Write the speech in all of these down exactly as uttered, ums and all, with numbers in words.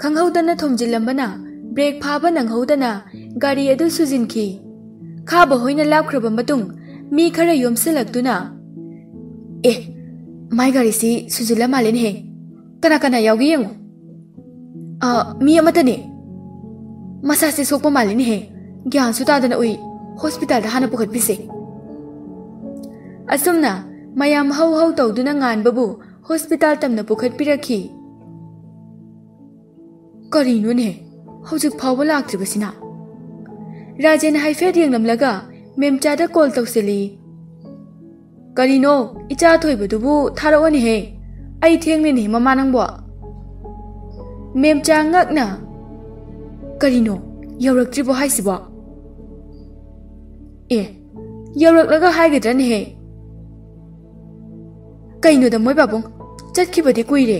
ꯈꯪꯍꯧꯗꯅ ꯊꯣꯝꯖꯤꯜꯂꯝꯕꯅ ꯕ꯭ꯔꯦꯛ ꯐꯥꯕ ꯅꯪꯍꯧꯗꯅ ꯒꯥꯔꯤ ꯑꯗꯨ ꯁꯨꯖꯤꯟꯈꯤ꯫ ꯈꯥꯕ ꯍꯣꯏꯅ ꯂꯥꯞꯈ꯭ꯔꯕ ꯃꯇꯨꯡ ꯃꯤ ꯈꯔ ꯌꯣꯝꯁꯤꯜꯂꯛꯇꯨꯅ, "ꯑꯦ, ꯃꯥꯏ ꯒꯥꯔꯤꯁꯤ ꯁꯨꯖꯤꯜꯂ ꯃꯥꯜꯂꯦꯅꯦꯍꯦ꯫ ꯀꯅꯥ ꯀꯅꯥ ꯌꯥꯎꯒꯦ ꯌꯦꯡꯉꯨ꯫ ꯑ, ꯃꯤ ꯑꯃꯠꯇꯅꯦ꯫ ꯃꯁꯥꯁꯦ ꯁꯣꯛꯄ ꯃꯥꯜꯂꯦꯅꯦꯍꯦ꯫ ꯒ꯭ꯌꯥꯟꯁꯨ ꯇꯥꯗꯅ ꯎꯏ꯫ ꯍꯣꯁꯄꯤꯇꯥꯜꯗ ꯍꯥꯟꯅ ꯄꯨꯈꯠꯄꯤꯁꯦ꯫" ꯑꯁꯨꯝꯅ ꯃꯌꯥꯝ ꯍꯧ ꯍꯧ ꯇꯧꯗꯨꯅ ꯉꯥꯟꯕꯕꯨ ꯍꯣꯁꯄꯤꯇꯥꯜ ꯇꯝꯅ ꯄꯨꯈꯠꯄꯤꯔꯛꯈꯤ꯫ "ꯀꯔꯤꯅꯣꯅꯦ, ꯍꯧꯖꯤꯛ ꯐꯥꯎꯕ ꯂꯥꯛꯇ꯭ꯔꯤꯕꯁꯤꯅ?" ꯔꯥꯖꯦꯟ ꯍꯥꯏꯐꯦꯠ ꯌꯦꯡꯂꯝꯂꯒ ꯃꯦꯝꯆꯥꯗ ꯀꯣꯜ ꯇꯧꯁꯤꯜꯂꯤ꯫ "ꯀꯔꯤꯅꯣ, ꯏꯆꯥ ꯑꯊꯣꯏꯕꯗꯨꯕꯨ ꯊꯥꯔꯛꯑꯣꯅꯦꯍꯦ꯫ ꯑꯩ ꯊꯦꯡꯂꯦꯅꯦ ꯃꯃꯥ ꯅꯪꯕꯣ꯫" ꯃꯦꯝꯆꯥ ꯉꯛꯅ, "ꯀꯔꯤꯅꯣ, ꯌꯧꯔꯛꯇ꯭ꯔꯤꯕꯣ ꯍꯥꯏꯁꯤꯕꯣ?" "ꯑꯦ, ꯌꯧꯔꯛꯂꯒ ꯍꯥꯏꯒꯗ꯭ꯔꯅꯦꯍꯦ? ꯀꯩꯅꯣꯗ ꯃꯣꯏ ꯄꯥꯕꯨꯡ, ꯆꯠꯈꯤꯕꯗꯤ ꯀꯨꯏꯔꯦ꯫"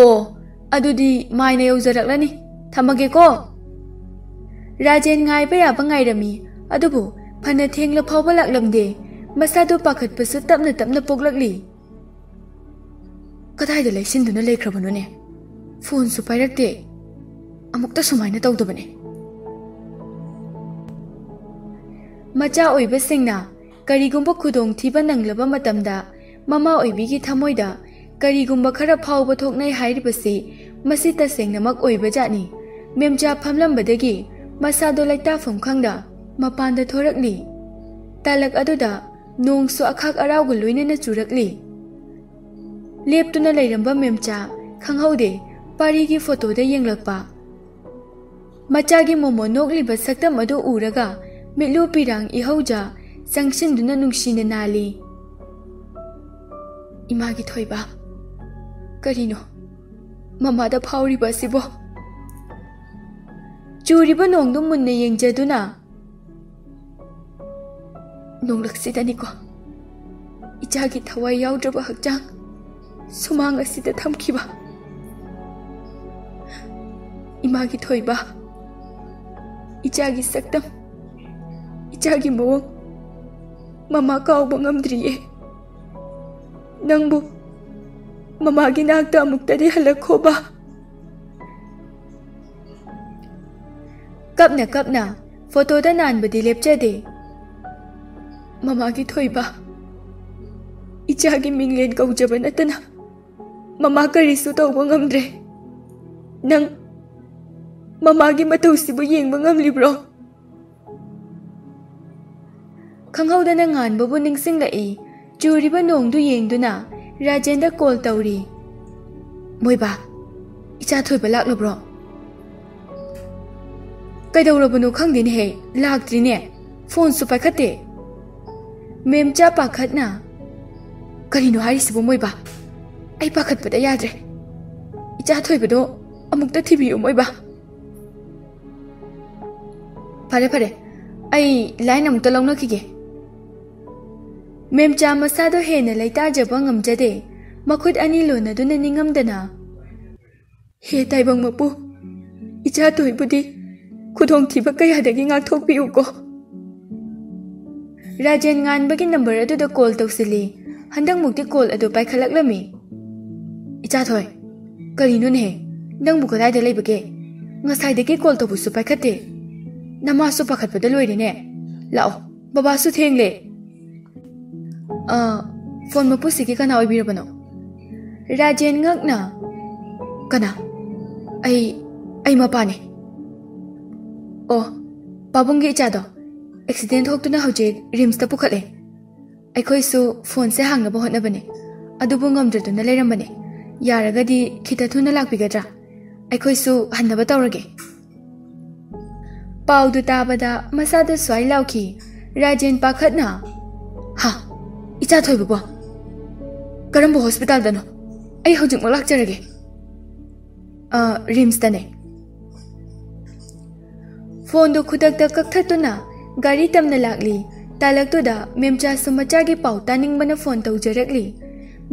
"ꯑꯣ, ꯑꯗꯨꯗꯤ ꯃꯥꯏꯅ ꯌꯧꯖꯔꯛꯂꯅꯤ꯫ ꯊꯝꯃꯒꯦꯀꯣ꯫" ꯔꯥꯖꯦꯟ ꯉꯥꯏꯕ ꯌꯥꯕ ꯉꯥꯏꯔꯝꯃꯤ, ꯑꯗꯨꯕꯨ ꯐꯅ ꯊꯦꯡꯂ ꯐꯥꯎꯕ ꯂꯥꯛꯂꯝꯗꯦ꯫ ꯃꯁꯥꯗꯨ ꯄꯥꯈꯠꯄꯁꯨ ꯇꯞꯅ ꯇꯞꯅ ꯄꯣꯛꯂꯛꯂꯤ꯫ "ꯀꯗꯥꯏꯗ ꯂꯩꯁꯤꯟꯗꯨꯅ ꯂꯩꯈ꯭ꯔꯕꯅꯣꯅꯦ? ꯐꯣꯟꯁꯨ ꯄꯥꯏꯔꯛꯇꯦ꯫ ꯑꯃꯨꯛꯇ ꯁꯨꯃꯥꯏꯅ ꯇꯧꯗꯕꯅꯦ꯫" ꯃꯆꯥ ꯑꯣꯏꯕꯁꯤꯡꯅ ꯀꯔꯤꯒꯨꯝꯕ ꯈꯨꯗꯣꯡꯊꯤꯕ ꯅꯪꯂꯕ ꯃꯇꯝꯗ ꯃꯃꯥ ꯑꯣꯏꯕꯤꯒꯤ ꯊꯃꯣꯏꯗ ꯀꯔꯤꯒꯨꯝꯕ ꯈꯔ ꯐꯥꯎꯕ ꯊꯣꯛꯅꯩ ꯍꯥꯏꯔꯤꯕꯁꯤ ꯃꯁꯤ ꯇꯁꯦꯡꯅꯃꯛ ꯑꯣꯏꯕꯖꯥꯠꯅꯤ꯫ ꯃꯦꯝꯆꯥ ꯐꯝꯂꯝꯕꯗꯒꯤ ꯃꯁꯥꯗꯣ ꯂꯩꯇꯥꯐꯝ ꯈꯪꯗ ꯃꯄꯥꯟꯗ ꯊꯣꯔꯛꯂꯤ꯫ ꯇꯥꯂꯛ ꯑꯗꯨꯗ ꯅꯣꯡꯁꯨ ꯑꯈꯥꯛ ꯑꯔꯥꯎꯒ ꯂꯣꯏꯅꯅ ꯆꯨꯔꯛꯂꯤ꯫ ꯂꯦꯞꯇꯨꯅ ꯂꯩꯔꯝꯕ ꯃꯦꯝꯆꯥ ꯈꯪꯍꯧꯗꯦ ꯄꯥꯔꯤꯒꯤ ꯐꯣꯇꯣꯗ ꯌꯦꯡꯂꯛꯄ꯫ ꯃꯆꯥꯒꯤ ꯃꯣꯃꯣꯟ ꯅꯣꯛꯂꯤꯕ ꯁꯛꯇꯝ ꯑꯗꯨ ꯎꯔꯒ ꯃꯤꯠꯂꯨ ꯄꯤꯔꯥꯡ ꯏꯍꯧꯖ ꯆꯪꯁꯤꯟꯗꯨꯅ ꯅꯨꯡꯁꯤꯅ ꯅꯥꯜꯂꯤ꯫ "ꯏꯃꯥꯒꯤ ꯊꯣꯏꯕ, ꯀꯔꯤꯅꯣ ꯃꯃꯥꯗ ꯐꯥꯎꯔꯤꯕ ꯑꯁꯤꯕꯣ?" ꯆꯨꯔꯤꯕ ꯅꯣꯡꯗꯨ ꯃꯨꯟꯅ ꯌꯦꯡꯖꯗꯨꯅ, "ꯅꯣꯡꯂꯛꯁꯤꯗꯅꯤꯀꯣ ꯏꯆꯥꯒꯤ ꯊꯋꯥꯏ ꯌꯥꯎꯗ꯭ꯔꯕ ꯍꯛꯆꯥꯡ ꯁꯨꯃꯥꯡ ꯑꯁꯤꯗ ꯊꯝꯈꯤꯕ꯫ ꯏꯃꯥꯒꯤ ꯊꯣꯏꯕ, ꯏꯆꯥꯒꯤ ꯁꯛꯇꯝ, ꯏꯆꯥꯒꯤ ꯃꯑꯣꯡ ꯃꯃꯥ ꯀꯥꯎꯕ ꯉꯝꯗ꯭ꯔꯤꯌꯦ꯫ ꯅꯪꯕꯨ ꯃꯃꯥꯒꯤ ꯅꯥꯛꯇ ꯑꯃꯨꯛꯇꯗꯤ ꯍꯜꯂꯛꯈꯣꯕ꯫ ꯀꯞꯅ ꯀꯞꯅ ꯐꯣꯇꯣꯗ ꯅꯥꯟꯕꯗꯤ ꯂꯦꯞꯆꯗꯦ꯫ ꯃꯃꯥꯒꯤ ꯊꯣꯏꯕ, ꯏꯆꯥꯒꯤ ꯃꯤꯡꯂꯦꯟ ꯀꯧꯖꯕ ꯅꯠꯇꯅ ꯃꯃꯥ ꯀꯔꯤꯁꯨ ꯇꯧꯕ ꯉꯝꯗ꯭ꯔꯦ꯫ ꯅꯪ ꯃꯃꯥꯒꯤ ꯃꯇꯧꯁꯤꯕꯨ ꯌꯦꯡꯕ ꯉꯝꯂꯤꯕ꯭ꯔꯣ? ꯈꯪꯍꯧꯗꯅ ꯉꯥꯟꯕꯕꯨ ꯅꯤꯡꯁꯤꯡꯂꯛꯏ꯫ ꯆꯨꯔꯤꯕ ꯅꯣꯡꯗꯨ ꯌꯦꯡꯗꯨꯅ ꯔꯥꯖꯦꯟꯗ ꯀꯣꯜ ꯇꯧꯔꯤ꯫ "ꯃꯣꯏꯕꯥ, ꯏꯆꯥ ꯊꯣꯏꯕ ꯂꯥꯛꯂꯕ꯭ꯔꯣ?" "ꯀꯩꯗꯧꯔꯕꯅꯣ ꯈꯪꯗꯦꯅꯦꯍꯦ, ꯂꯥꯛꯇ꯭ꯔꯤꯅꯦ, ꯐꯣꯟꯁꯨ ꯄꯥꯏꯈꯠꯇꯦ꯫ ꯃꯦꯝꯆꯥ ꯄꯥꯈꯠꯅ, ꯀꯔꯤꯅꯣ ꯍꯥꯏꯔꯤꯁꯤꯕꯣ ꯃꯣꯏꯕꯥ? ꯑꯩ ꯄꯥꯈꯠꯄꯗ ꯌꯥꯗ꯭ꯔꯦ꯫ ꯏꯆꯥ ꯊꯣꯏꯕꯗꯣ ꯑꯃꯨꯛꯇ ꯊꯤꯕꯤꯌꯨ ꯃꯣꯏꯕꯥ꯫" "ꯐꯔꯦ, ꯐꯔꯦ, ꯑꯩ ꯂꯥꯏꯟ ꯑꯃꯨꯛꯇ ꯂꯧꯅꯈꯤꯒꯦ꯫" ꯃꯦꯝꯆꯥ ꯃꯁꯥꯗꯣ ꯍꯦꯟꯅ ꯂꯩꯇꯥꯖꯕ ꯉꯝꯖꯗꯦ꯫ ꯃꯈꯨꯠ ꯑꯅꯤ ꯂꯣꯟꯅꯗꯨꯅ ꯅꯤꯡꯉꯝꯗꯅ, "ꯍꯦ ꯇꯥꯏꯕꯪ ꯃꯄꯨ, ꯏꯆꯥ ꯊꯣꯏꯕꯨꯗꯤ ꯈꯨꯗꯣꯡꯊꯤꯕ ꯀꯌꯥꯗꯒꯤ ꯉꯥꯛꯊꯣꯛꯄꯤꯌꯨꯀꯣ꯫" ꯔꯥꯖꯦꯟ ꯉꯥꯟꯕꯒꯤ ꯅꯝꯕꯔ ꯑꯗꯨꯗ ꯀꯣꯜ ꯇꯧꯁꯤꯜꯂꯤ꯫ ꯍꯟꯗꯛꯃꯨꯛꯇꯤ ꯀꯣꯜ ꯑꯗꯨ ꯄꯥꯏꯈꯠꯂꯛꯂꯝꯃꯤ꯫ "ꯏꯆꯥ ꯊꯣꯏ, ꯀꯔꯤꯅꯣꯅꯦꯍꯦ? ꯅꯪꯕꯨ ꯀꯗꯥꯏꯗ ꯂꯩꯕꯒꯦ? ꯉꯁꯥꯏꯗꯒꯤ ꯀꯣꯜ ꯇꯧꯕꯁꯨ ꯄꯥꯏꯈꯠꯇꯦ꯫ ꯅꯃꯥꯁꯨ ꯄꯥꯈꯠꯄꯗ ꯂꯣꯏꯔꯦꯅꯦ꯫ ꯂꯥꯛꯑꯣ, ꯕꯕꯥꯁꯨ ꯊꯦꯡꯂꯦ꯫" "ꯑ, ꯐꯣꯟ ꯃꯄꯨꯁꯤꯒꯤ ꯀꯅꯥ ꯑꯣꯏꯕꯤꯔꯕꯅꯣ?" ꯔꯥꯖꯦꯟ ꯉꯛꯅ, "ꯀꯅꯥ? ꯑꯩ, ꯑꯩ ꯃꯄꯥꯅꯦ꯫" "ꯑꯣ, ꯄꯥꯕꯨꯡꯒꯤ ꯏꯆꯥꯗꯣ ꯑꯦꯛꯁꯤꯗꯦꯟ ꯊꯣꯛꯇꯨꯅ ꯍꯧꯖꯤꯛ ꯔꯤꯝꯁꯇ ꯄꯨꯈꯠꯂꯦ꯫ ꯑꯩꯈꯣꯏꯁꯨ ꯐꯣꯟꯁꯦ ꯍꯥꯡꯅꯕ ꯍꯣꯠꯅꯕꯅꯦ, ꯑꯗꯨꯕꯨ ꯉꯝꯗ꯭ꯔꯗꯨꯅ ꯂꯩꯔꯝꯕꯅꯦ꯫ ꯌꯥꯔꯒꯗꯤ ꯈꯤꯇ ꯊꯨꯅ ꯂꯥꯛꯄꯤꯒꯗ꯭ꯔꯥ? ꯑꯩꯈꯣꯏꯁꯨ ꯍꯟꯅꯕ ꯇꯧꯔꯒꯦ꯫" ꯄꯥꯎꯗꯨ ꯇꯥꯕꯗ ꯃꯁꯥꯗ ꯁ꯭ꯋꯥꯏ ꯂꯥꯎꯈꯤ꯫ ꯔꯥꯖꯦꯟ ꯄꯥꯈꯠꯅ, "ꯍꯥ? ꯏꯆꯥ ꯊꯣꯏꯕꯕꯣ? ꯀꯔꯝꯕ ꯍꯣꯁꯄꯤꯇꯥꯜꯗꯅꯣ? ꯑꯩ ꯍꯧꯖꯤꯛꯃꯛ ꯂꯥꯛꯆꯔꯒꯦ꯫" "ꯑ, ꯔꯤꯝꯁꯇꯅꯦ꯫" ꯐꯣꯟꯗꯨ ꯈꯨꯗꯛꯇ ꯀꯛꯊꯠꯇꯨꯅ ꯒꯥꯔꯤ ꯇꯝꯅ ꯂꯥꯛꯂꯤ꯫ ꯇꯥꯂꯛꯇꯨꯗ ꯃꯦꯝꯆꯥꯁꯨ ꯃꯆꯥꯒꯤ ꯄꯥꯎ ꯇꯥꯅꯤꯡꯕꯅ ꯐꯣꯟ ꯇꯧꯖꯔꯛꯂꯤ꯫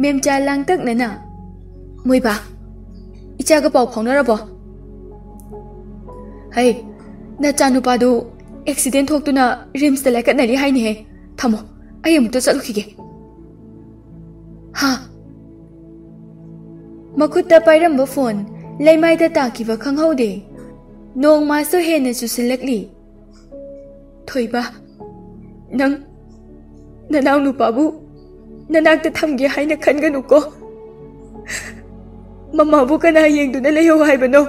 ꯃꯦꯝꯆꯥ ꯂꯥꯡꯇꯛꯅꯅ, "ꯃꯣꯏꯕꯥ, ꯏꯆꯥꯒ ꯄꯥꯎ ꯐꯥꯎꯅꯔꯕꯣ?" "ꯍꯩ, ꯅꯆꯥꯅꯨꯄꯥꯗꯨ ꯑꯦꯛꯁꯤꯗꯦꯟ ꯊꯣꯛꯇꯨꯅ ꯔꯤꯝꯁꯇ ꯂꯥꯏꯀꯠꯅꯔꯤ ꯍꯥꯏꯅꯦꯍꯦ꯫ ꯊꯝꯃꯣ, ꯑꯩ ꯑꯃꯨꯛꯇ ꯆꯠꯂꯨꯈꯤꯒꯦ꯫" "ꯍꯥ?" ꯃꯈꯨꯠꯇ ꯄꯥꯏꯔꯝꯕ ꯐꯣꯟ ꯂꯩꯃꯥꯏꯗ ꯇꯥꯈꯤꯕ ꯈꯪꯍꯧꯗꯦ꯫ ꯅꯣꯡꯃꯁꯨ ꯍꯦꯟꯅ ꯆꯨꯁꯤꯜꯂꯛꯂꯤ꯫ "ꯊꯣꯏꯕ, ꯅꯪ ꯅꯅꯥꯎ ꯅꯨꯄꯥꯕꯨ ꯅꯅꯥꯛꯇ ꯊꯝꯒꯦ ꯍꯥꯏꯅ ꯈꯟꯒꯅꯨꯀꯣ꯫ ꯃꯃꯥꯕꯨ ꯀꯅꯥ ꯌꯦꯡꯗꯨꯅ ꯂꯩꯌꯣ ꯍꯥꯏꯕꯅꯣ?"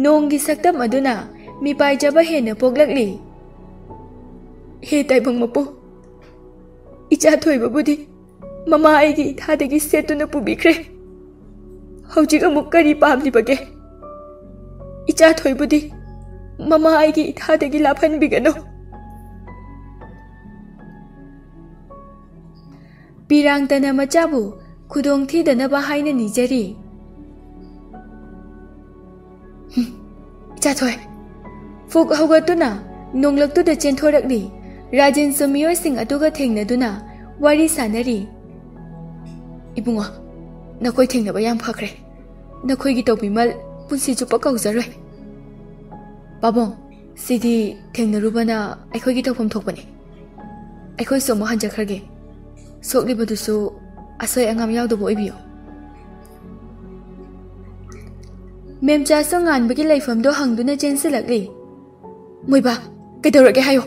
ꯅꯣꯡꯒꯤ ꯁꯛꯇꯝ ꯑꯗꯨꯅ ꯃꯤꯄꯥꯏꯖꯕ ꯍꯦꯟꯅ ꯄꯣꯛꯂꯛꯂꯤ꯫ "ꯍꯦ ꯇꯥꯏꯕꯪ ꯃꯄꯨ, ꯏꯆꯥ ꯊꯣꯏꯕꯕꯨꯗꯤ ꯃꯃꯥ ꯑꯩꯒꯤ ꯏꯊꯥꯗꯒꯤ ꯁꯦꯠꯇꯨꯅ ꯄꯨꯕꯤꯈ꯭ꯔꯦ꯫ ꯍꯧꯖꯤꯛ ꯑꯃꯨꯛ ꯀꯔꯤ ꯄꯥꯝꯂꯤꯕꯒꯦ? ꯏꯆꯥ ꯊꯣꯏꯕꯨꯗꯤ ꯃꯃꯥ ꯑꯩꯒꯤ ꯏꯊꯥꯗꯒꯤ ꯂꯥꯞꯍꯟꯕꯤꯒꯅꯨ꯫" ꯄꯤꯔꯥꯡꯇꯅ ꯃꯆꯥꯕꯨ ꯈꯨꯗꯣꯡ ꯊꯤꯗꯅꯕ ꯍꯥꯏꯅ ꯅꯤꯖꯔꯤ꯫ "ꯍꯨꯝ, ꯏꯆꯥ ꯊꯣꯏ!" ꯐꯨꯛ ꯍꯧꯒꯠꯇꯨꯅ ꯅꯣꯡꯂꯛꯇꯨꯗ ꯆꯦꯟꯊꯣꯔꯛꯂꯤ꯫ ꯔꯥꯖꯦꯟꯁꯨ ꯃꯤꯑꯣꯏꯁꯤꯡ ꯑꯗꯨꯒ ꯊꯦꯡꯅꯗꯨꯅ ꯋꯥꯔꯤ ꯁꯥꯅꯔꯤ꯫ "ꯏꯕꯨꯡꯉꯣ, ꯅꯈꯣꯏ ꯊꯦꯡꯅꯕ ꯌꯥꯝ ꯐꯈ꯭ꯔꯦ꯫ ꯅꯈꯣꯏꯒꯤ ꯇꯧꯕꯤꯃꯜ ꯄꯨꯟꯁꯤ ꯆꯨꯞꯄ ꯀꯥꯎꯖꯔꯣꯏ꯫" "ꯄꯥꯕꯨꯡ, ꯁꯤꯗꯤ ꯊꯦꯡꯅꯔꯨꯕꯅ ꯑꯩꯈꯣꯏꯒꯤ ꯇꯧꯐꯝ ꯊꯣꯛꯄꯅꯤ꯫ ꯑꯩꯈꯣꯏꯁꯨ ꯑꯃꯨꯛ ꯍꯟꯖꯈ꯭ꯔꯒꯦ꯫ ꯁꯣꯛꯂꯤꯕꯗꯨꯁꯨ ꯑꯁꯣꯏ ꯑꯉꯥꯝ ꯌꯥꯎꯗꯕ ꯑꯣꯏꯕꯤꯌꯨ꯫" ꯃꯦꯝꯆꯥꯁꯨ ꯉꯥꯟꯕꯒꯤ ꯂꯩꯐꯝꯗꯣ ꯍꯪꯗꯨꯅ ꯆꯦꯟꯁꯤꯜꯂꯛꯂꯤ꯫ "ꯃꯣꯏꯕꯥ, ꯀꯩꯗꯧꯔꯒꯦ ꯍꯥꯏꯌꯣ?"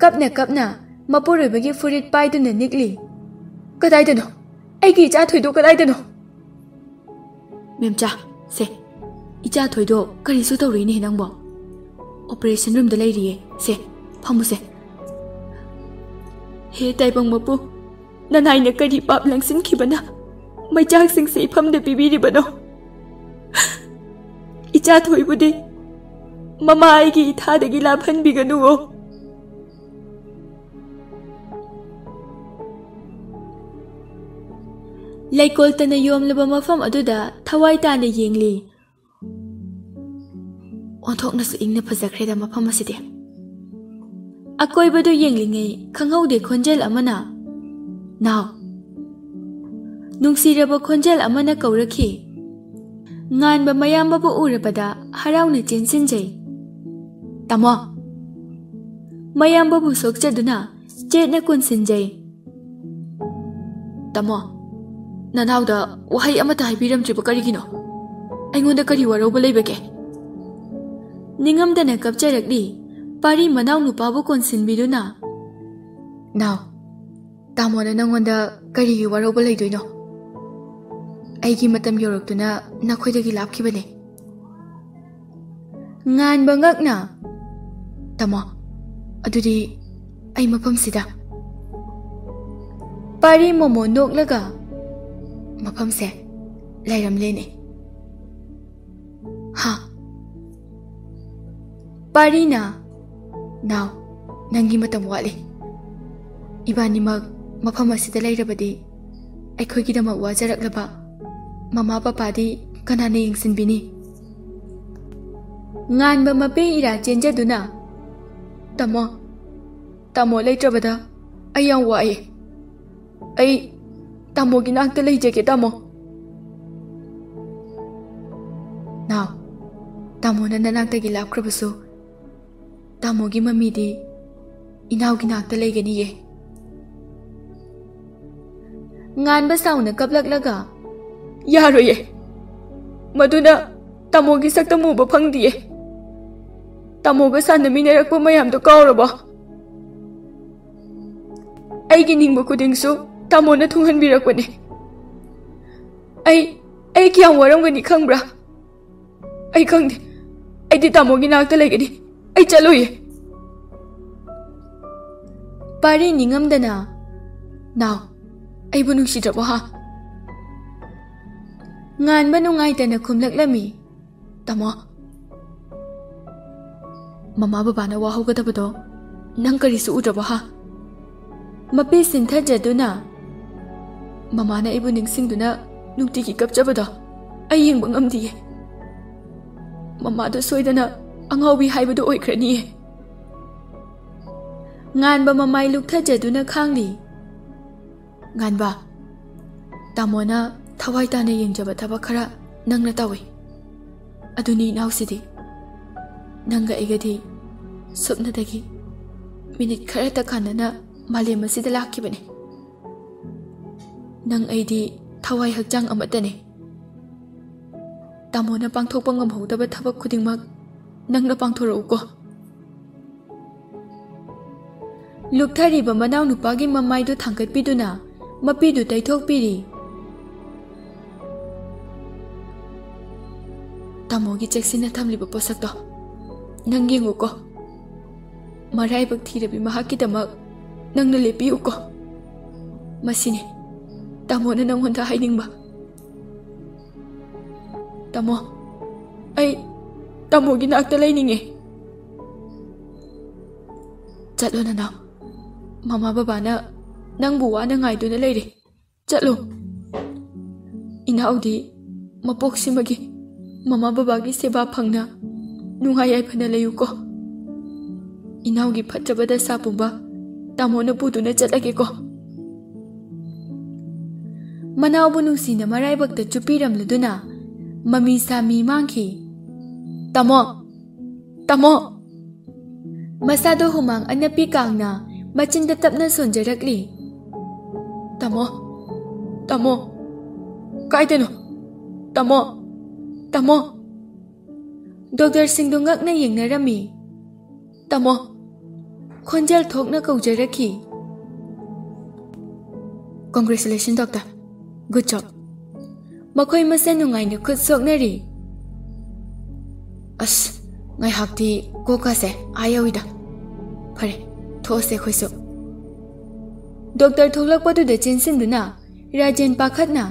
ꯀꯞꯅ ꯀꯞꯅ ꯃꯄꯨꯔꯣꯏꯕꯒꯤ ꯐꯨꯔꯤꯠ ꯄꯥꯏꯗꯨꯅ ꯅꯤꯛꯂꯤ꯫ "ꯀꯗꯥꯏꯗꯅꯣ? ꯑꯩꯒꯤ ꯏꯆꯥ ꯊꯣꯏꯗꯣ ꯀꯗꯥꯏꯗꯅꯣ?" "ꯃꯦꯝꯆꯥ, ꯁꯦ, ꯏꯆꯥ ꯊꯣꯏꯗꯣ ꯀꯔꯤꯁꯨ ꯇꯧꯔꯣꯏꯅꯦ ꯅꯪꯕꯣ꯫ ꯑꯣꯄꯔꯦꯁꯟ ꯔꯨꯝꯗ ꯂꯩꯔꯤꯌꯦ꯫ ꯁꯦ, ꯐꯝꯃꯨꯁꯦ꯫" "ꯍꯦ ꯇꯥꯏꯕꯪ ꯃꯄꯨ, ꯅꯅꯥꯏꯅ ꯀꯔꯤ ꯄꯥꯞ ꯂꯪꯁꯤꯟꯈꯤꯕꯅ ꯃꯩꯆꯥꯛꯁꯤꯡꯁꯦ ꯏꯐꯝꯗ ꯄꯤꯕꯤꯔꯤꯕꯅꯣ? ꯏꯆꯥ ꯊꯣꯏꯕꯨꯗꯤ ꯃꯃꯥ ꯑꯩꯒꯤ ꯏꯊꯥꯗꯒꯤ ꯂꯥꯞꯍꯟꯕꯤꯒꯅꯨꯑꯣ꯫" ꯂꯩꯀꯣꯜꯇꯅ ꯌꯣꯝꯂꯕ ꯃꯐꯝ ꯑꯗꯨꯗ ꯊꯋꯥꯏ ꯇꯥꯅ ꯌꯦꯡꯂꯤ꯫ ꯑꯣꯟꯊꯣꯛꯅꯁꯨ ꯏꯪꯅ ꯐꯖꯈ꯭ꯔꯦꯗ ꯃꯐꯝ ꯑꯁꯤꯗꯤ꯫ ꯑꯀꯣꯏꯕꯗꯨ ꯌꯦꯡꯂꯤꯉꯩ ꯈꯪꯍꯧꯗꯦ ꯈꯣꯟꯖꯦꯜ ꯑꯃꯅ, "ꯅꯥꯎ!" ꯅꯨꯡꯁꯤꯔꯕ ꯈꯣꯟꯖꯦꯜ ꯑꯃꯅ ꯀꯧꯔꯛꯈꯤ꯫ ꯉꯥꯟꯕ ꯃꯌꯥꯝꯕꯕꯨ ꯎꯔꯕꯗ ꯍꯔꯥꯎꯅ ꯆꯦꯟꯁꯤꯟꯖꯩ꯫ "ꯇꯥꯃꯣ!" ꯃꯌꯥꯝꯕꯕꯨ ꯁꯣꯛꯆꯗꯨꯅ ꯆꯦꯠꯅ ꯀꯣꯟꯁꯤꯟꯖꯩ꯫ "ꯇꯥꯃꯣ, ꯅꯅꯥꯎꯗ ꯋꯥꯍꯩ ꯑꯃꯠꯇ ꯍꯥꯏꯕꯤꯔꯝꯗ꯭ꯔꯤꯕ ꯀꯔꯤꯒꯤꯅꯣ? ꯑꯩꯉꯣꯟꯗ ꯀꯔꯤ ꯋꯥꯔꯧꯕ ꯂꯩꯕꯒꯦ?" ꯅꯤꯡꯉꯝꯗꯅ ꯀꯞꯆꯔꯛꯂꯤ꯫ ꯄꯥꯔꯤ ꯃꯅꯥꯎ ꯅꯨꯄꯥꯕꯨ ꯀꯣꯟꯁꯤꯟꯕꯤꯗꯨꯅ, "ꯅꯥꯎ, ꯇꯥꯃꯣꯅ ꯅꯪꯉꯣꯟꯗ ꯀꯔꯤꯒꯤ ꯋꯥꯔꯧꯕ ꯂꯩꯗꯣꯏꯅꯣ? ꯑꯩꯒꯤ ꯃꯇꯝ ꯌꯧꯔꯛꯇꯨꯅ ꯅꯈꯣꯏꯗꯒꯤ ꯂꯥꯞꯈꯤꯕꯅꯦ꯫" ꯉꯥꯟꯕ ꯉꯛꯅ, "ꯇꯥꯃꯣ, ꯑꯗꯨꯗꯤ ꯑꯩ ꯃꯐꯝꯁꯤꯗ?" ꯄꯥꯔꯤ ꯃꯣꯃꯣ ꯅꯣꯛꯂꯒ, "ꯃꯐꯝꯁꯦ ꯂꯩꯔꯝꯂꯦꯅꯦ꯫" ꯍꯥ? ꯄꯥꯔꯤꯅ, "ꯅꯥꯎ, ꯅꯪꯒꯤ ꯃꯇꯝ ꯋꯥꯠꯂꯤ꯫ ꯏꯕꯥꯅꯤꯃꯛ ꯃꯐꯝ ꯑꯁꯤꯗ ꯂꯩꯔꯕꯗꯤ ꯑꯩꯈꯣꯏꯒꯤꯗꯃꯛ ꯋꯥꯖꯔꯛꯂꯕ ꯃꯃꯥ ꯄꯄꯥꯗꯤ ꯀꯅꯥꯅ ꯌꯦꯡꯁꯤꯟꯕꯤꯅꯤ?" ꯉꯥꯟꯕ ꯃꯄꯦ ꯏꯔꯥ ꯆꯦꯟꯖꯗꯨꯅ, "ꯇꯥꯃꯣ, ꯇꯥꯃꯣ ꯂꯩꯇ꯭ꯔꯕꯗ ꯑꯩ ꯌꯥꯝ ꯋꯥꯏꯌꯦ꯫ ꯑꯩ ꯇꯥꯃꯣꯒꯤ ꯅꯥꯛꯇ ꯂꯩꯖꯒꯦ, ꯇꯥꯃꯣ꯫" "ꯅꯥꯎ, ꯇꯥꯃꯣꯅ ꯅꯅꯥꯛꯇꯒꯤ ꯂꯥꯞꯈ꯭ꯔꯕꯁꯨ, ꯇꯥꯃꯣꯒꯤ ꯃꯃꯤꯗꯤ ꯏꯅꯥꯎꯒꯤ ꯅꯥꯛꯇ ꯂꯩꯒꯅꯤꯌꯦ꯫" ꯉꯥꯟꯕ ꯁꯥꯎꯅ ꯀꯞꯂꯛꯂꯒ, "ꯌꯥꯔꯣꯏꯌꯦ꯫ ꯃꯗꯨꯅ ꯇꯥꯃꯣꯒꯤ ꯁꯛꯇꯝ ꯎꯕ ꯐꯪꯗꯤꯌꯦ꯫ ꯇꯥꯃꯣꯒ ꯁꯥꯟꯅꯃꯤꯟꯅꯔꯛꯄ ꯃꯌꯥꯝꯗꯣ ꯀꯥꯎꯔꯕꯣ? ꯑꯩꯒꯤ ꯅꯤꯡꯕ ꯈꯨꯗꯤꯡꯁꯨ ꯇꯥꯃꯣꯅ ꯊꯨꯡꯍꯟꯕꯤꯔꯛꯄꯅꯦ꯫ ꯑꯩ, ꯑꯩ ꯀꯌꯥꯝ ꯋꯥꯔꯝꯒꯅꯤ ꯈꯪꯕ꯭ꯔꯥ? ꯑꯩ ꯈꯪꯗꯦ꯫ ꯑꯩꯗꯤ ꯇꯥꯃꯣꯒꯤ ꯅꯥꯛꯇ ꯂꯩꯒꯅꯤ꯫ ꯑꯩ ꯆꯠꯂꯣꯏꯌꯦ꯫" ꯄꯥꯔꯤ ꯅꯤꯡꯉꯝꯗꯅ, "ꯅꯥꯎ, ꯑꯩꯕꯨ ꯅꯨꯡꯁꯤꯗ꯭ꯔꯕꯣ ꯍꯥ?" ꯉꯥꯟꯕ ꯅꯨꯡꯉꯥꯏꯇꯅ ꯈꯨꯝꯂꯛꯂꯝꯃꯤ, "ꯇꯥꯃꯣ, ꯃꯃꯥ ꯕꯕꯥꯅ ꯋꯥꯍꯧꯒꯗꯕꯗꯣ ꯅꯪ ꯀꯔꯤꯁꯨ ꯎꯗ꯭ꯔꯕꯣ ꯍꯥ?" ꯃꯄꯤ ꯁꯤꯟꯊꯖꯗꯨꯅ, "ꯃꯃꯥꯅ ꯑꯩꯕꯨ ꯅꯤꯡꯁꯤꯡꯗꯨꯅ ꯅꯨꯡꯇꯤꯒꯤ ꯀꯞꯆꯕꯗꯣ ꯑꯩ ꯌꯦꯡꯕ ꯉꯝꯗꯤꯌꯦ꯫ ꯃꯃꯥꯗꯣ ꯁꯣꯏꯗꯅ ꯑꯉꯥꯎꯕꯤ ꯍꯥꯏꯕꯗꯨ ꯑꯣꯏꯈ꯭ꯔꯅꯤꯌꯦ꯫" ꯉꯥꯟꯕ ꯃꯃꯥꯏ ꯂꯨꯛꯊꯖꯗꯨꯅ ꯈꯥꯡꯂꯤ꯫ ꯉꯥꯟꯕ, ꯇꯥꯃꯣꯅ ꯊꯋꯥꯏ ꯇꯥꯅ ꯌꯦꯡꯖꯕ ꯊꯕꯛ ꯈꯔ ꯅꯪꯅ ꯇꯧꯏ꯫ ꯑꯗꯨꯅꯤ ꯏꯅꯥꯎꯁꯤꯗꯤ꯫ ꯅꯪꯒ ꯑꯩꯒꯗꯤ ꯁꯨꯞꯅꯗꯒꯤ ꯃꯤꯅꯤꯠ ꯈꯔꯇ ꯀꯥꯟꯅꯅ ꯃꯥꯂꯦꯝ ꯑꯁꯤꯗ ꯂꯥꯛꯈꯤꯕꯅꯤ꯫ ꯅꯪ ꯑꯩꯗꯤ ꯊꯋꯥꯏ ꯍꯛꯆꯥꯡ ꯑꯃꯠꯇꯅꯤ꯫ ꯇꯥꯃꯣꯅ ꯄꯥꯡꯊꯣꯛꯄ ꯉꯝꯍꯧꯗꯕ ꯊꯕꯛ ꯈꯨꯗꯤꯡꯃꯛ ꯅꯪꯅ ꯄꯥꯡꯊꯣꯔꯛꯎꯀꯣ꯫ ꯂꯨꯞꯊꯔꯤꯕ ꯃꯅꯥꯎꯅꯨꯄꯥꯒꯤ ꯃꯃꯥꯏꯗꯨ ꯊꯥꯡꯒꯠꯄꯤꯗꯨꯅ ꯃꯄꯤꯗꯨ ꯇꯩꯊꯣꯛꯄꯤꯔꯤ꯫ ꯇꯥꯃꯣꯒꯤ ꯆꯦꯛꯁꯤꯟꯅ ꯊꯝꯂꯤꯕ ꯄꯣꯠꯁꯛꯇꯣ ꯅꯪ ꯌꯦꯡꯉꯨꯀꯣ꯫ ꯃꯔꯥꯏꯕꯛ ꯊꯤꯔꯕꯤ ꯃꯍꯥꯛꯀꯤꯗꯃꯛ ꯅꯪꯅ ꯂꯦꯞꯄꯤꯌꯨꯀꯣ꯫ ꯃꯁꯤꯅꯤ ꯇꯥꯃꯣꯅ ꯅꯪꯉꯣꯟꯗ ꯍꯥꯏꯅꯤꯡꯕ꯫ ꯇꯥꯃꯣ, ꯑꯩ ꯇꯥꯃꯣꯒꯤ ꯅꯥꯛꯇ ꯂꯩꯅꯤꯡꯉꯦ꯫ ꯆꯠꯂꯣ ꯅꯅꯥꯎ, ꯃꯃꯥ ꯕꯕꯥꯅ ꯅꯪꯕꯨ ꯋꯥꯅ ꯉꯥꯏꯗꯨꯅ ꯂꯩꯔꯦ꯫ ꯆꯠꯂꯣ꯫ ꯏꯅꯥꯎꯗꯤ ꯃꯄꯣꯛꯁꯤꯃꯒꯤ ꯃꯃꯥ ꯕꯕꯥꯒꯤ ꯁꯦꯕꯥ ꯐꯪꯅ ꯅꯨꯡꯉꯥꯏ ꯌꯥꯏꯐꯅ ꯂꯩꯌꯨꯀꯣ꯫ ꯏꯅꯥꯎꯒꯤ ꯐꯠꯇ꯭ꯔꯕ ꯗꯁꯥ ꯄꯨꯝꯕ ꯇꯥꯃꯣꯅ ꯄꯨꯗꯨꯅ ꯆꯠꯂꯒꯦꯀꯣ꯫ ꯃꯅꯥꯎꯕꯨ ꯅꯨꯡꯁꯤꯅ ꯃꯔꯥꯏꯕꯛꯇ ꯆꯨꯞꯄꯤꯔꯝꯂꯗꯨꯅ ꯃꯃꯤ ꯁꯥꯃꯤ ꯃꯥꯡꯈꯤ꯫ ꯇꯥꯃꯣ! ꯇꯥꯃꯣ! ꯃꯁꯥꯗꯣ ꯍꯨꯃꯥꯡ ꯑꯅꯞꯄꯤ ꯀꯥꯡꯅ ꯃꯆꯤꯟꯗ ꯇꯞꯅ ꯁꯣꯟꯖꯔꯛꯂꯤ꯫ ꯇꯥꯃꯣ! ꯇꯥꯃꯣ! ꯀꯥꯏꯗꯅꯣ? ꯇꯥꯃꯣ! ꯇꯥꯃꯣ! ꯗꯣꯛꯇꯔꯁꯤꯡꯗꯨ ꯉꯛꯅ ꯌꯦꯡꯅꯔꯝꯃꯤ꯫ ꯇꯥꯃꯣ! ꯈꯣꯟꯖꯦꯜ ꯊꯣꯛꯅ ꯀꯧꯖꯔꯛꯈꯤ꯫ Congratulations, doctor. Good job. ꯃꯈꯣꯏ ꯃꯁꯦꯟ ꯅꯨꯡꯉꯥꯏꯅ ꯈꯨꯠ ꯁꯣꯛꯅꯔꯤ꯫ ꯑꯁ, ꯉꯥꯏꯍꯥꯛꯇꯤ ꯀꯣꯛꯀꯁꯦ ꯑꯥ ꯌꯧꯏꯗ꯫ ꯐꯔꯦ, ꯊꯣꯛꯑꯁꯦ ꯑꯩꯈꯣꯏꯁꯨ꯫ ꯗꯣꯛꯇꯔ ꯊꯣꯛꯂꯛꯄꯗꯨꯗ ꯆꯦꯟꯁꯤꯟꯗꯨꯅ ꯔꯥꯖꯦꯟ ꯄꯥꯈꯠꯅ,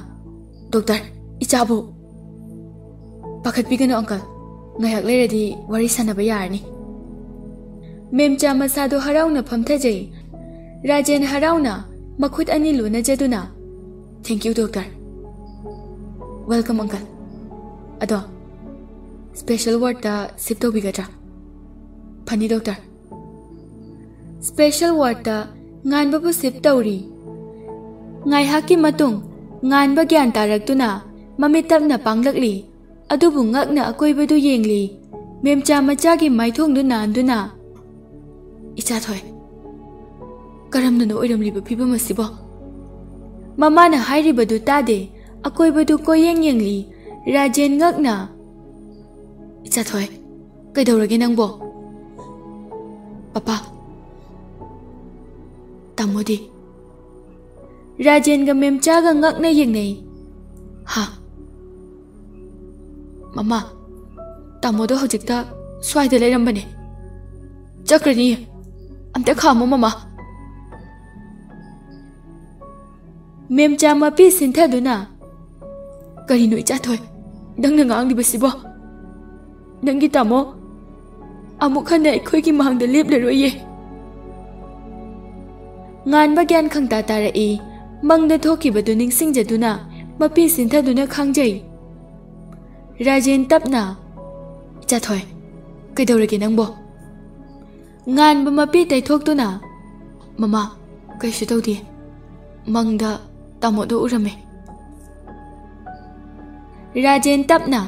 "ꯗꯣꯛꯇꯔ, ꯏꯆꯥꯕꯨ!" "ꯄꯥꯈꯠꯄꯤꯒꯅꯨ ꯑꯪꯀꯜ, ꯉꯥꯏꯍꯥꯛ ꯂꯩꯔꯗꯤ ꯋꯥꯔꯤ ꯁꯥꯟꯅꯕ ꯌꯥꯔꯅꯤ꯫" ꯃꯦꯝꯆꯥ ꯃꯁꯥꯗꯣ ꯍꯔꯥꯎꯅ ꯐꯝꯊꯖꯩ꯫ ꯔꯥꯖꯦꯟ ꯍꯔꯥꯎꯅ ꯃꯈꯨꯠ ꯑꯅꯤ ꯂꯣꯟꯅꯖꯗꯨꯅ, "Thank you, doctor꯫ Welcome, uncle꯫ ꯑꯗꯣ, special wardꯇ shift ꯇꯧꯕꯤꯒꯗ꯭ꯔꯥ?" "ꯐꯅꯤ, doctor꯫" Special wardꯇ ꯉꯥꯟꯕꯕꯨ shift ꯇꯧꯔꯤ꯫ ꯉꯥꯏꯍꯥꯛꯀꯤ ꯃꯇꯨꯡ ꯉꯥꯟꯕ ꯒ꯭ꯌꯥꯟ ꯇꯥꯔꯛꯇꯨꯅ ꯃꯃꯤꯠ ꯇꯞꯅ ꯄꯥꯡꯂꯛꯂꯤ꯫ ꯑꯗꯨꯕꯨ ꯉꯛꯅ ꯑꯀꯣꯏꯕꯗꯨ ꯌꯦꯡꯂꯤ꯫ ꯃꯦꯝꯆꯥ ꯃꯆꯥꯒꯤ ꯃꯥꯏꯊꯣꯡꯗꯨ ꯅꯥꯟꯗꯨꯅ, "ꯏꯆꯥꯊꯣꯏ, ꯀꯔꯝꯅꯅꯣ ꯑꯣꯏꯔꯝꯂꯤꯕ ꯐꯤꯕꯝ ꯑꯁꯤꯕꯣ? ꯃꯃꯥꯅ ꯍꯥꯏꯔꯤꯕꯗꯨ ꯇꯥꯗꯦ꯫ ꯑꯀꯣꯏꯕꯗꯨ ꯀꯣꯏꯌꯦꯡ ꯌꯦꯡꯂꯤ꯫ ꯔꯥꯖꯦꯟ ꯉꯛꯅ, "ꯏꯆꯥꯊꯣꯏ, ꯀꯩꯗꯧꯔꯒꯦ ꯅꯪꯕꯣ?" "ꯄꯄꯥ, ꯇꯥꯃꯣꯗꯤ?" ꯔꯥꯖꯦꯟꯒ ꯃꯦꯝꯆꯥꯒ ꯉꯛꯅ ꯌꯦꯡꯅꯩ꯫ "ꯍꯥ?" "ꯃꯃꯥ, ꯇꯥꯃꯣꯗꯣ ꯍꯧꯖꯤꯛꯇ ꯁ꯭ꯋꯥꯏꯗ ꯂꯩꯔꯝꯕꯅꯦ꯫ ꯆꯠꯈ꯭ꯔꯅꯤ꯫ ꯑꯝꯇ ꯈꯥꯝꯃꯣ, ꯃꯃꯥ꯫" ꯃꯦꯝꯆꯥ ꯃꯄꯤ ꯁꯤꯟꯊꯗꯨꯅ, "ꯀꯔꯤꯅꯣ ꯏꯆꯥꯊꯣꯏ, ꯅꯪꯅ ꯉꯥꯡꯂꯤꯕꯁꯤꯕꯣ? ꯅꯪꯒꯤ ꯇꯥꯃꯣ ꯑꯃꯨꯛ ꯍꯟꯅ ꯑꯩꯈꯣꯏꯒꯤ ꯃꯥꯡꯗ ꯂꯦꯞꯂꯔꯣꯏꯌꯦ꯫" ꯉꯥꯟꯕ ꯒ꯭ꯌꯥꯟ ꯈꯪꯇꯥ ꯇꯥꯔꯛꯏ꯫ ꯃꯪꯗ ꯊꯣꯛꯈꯤꯕꯗꯨ ꯅꯤꯡꯁꯤꯡꯖꯗꯨꯅ ꯃꯄꯤ ꯁꯤꯟꯊꯗꯨꯅ ꯈꯥꯡꯖꯩ꯫ ꯔꯥꯖꯦꯟ ꯇꯞꯅ, "ꯏꯆꯥꯊꯣꯏ, ꯀꯩꯗꯧꯔꯒꯦ ꯅꯪꯕꯣ?" ꯉꯥꯟꯕ ꯃꯄꯤ ꯇꯩꯊꯣꯛꯇꯨꯅ, "ꯃꯃꯥ, ꯀꯩꯁꯨ ꯇꯧꯗꯦ꯫ ꯃꯪꯗ ꯇꯥꯃꯣꯗꯣ ꯎꯔꯝꯃꯦ꯫" ꯔꯥꯖꯦꯟ ꯇꯞꯅ,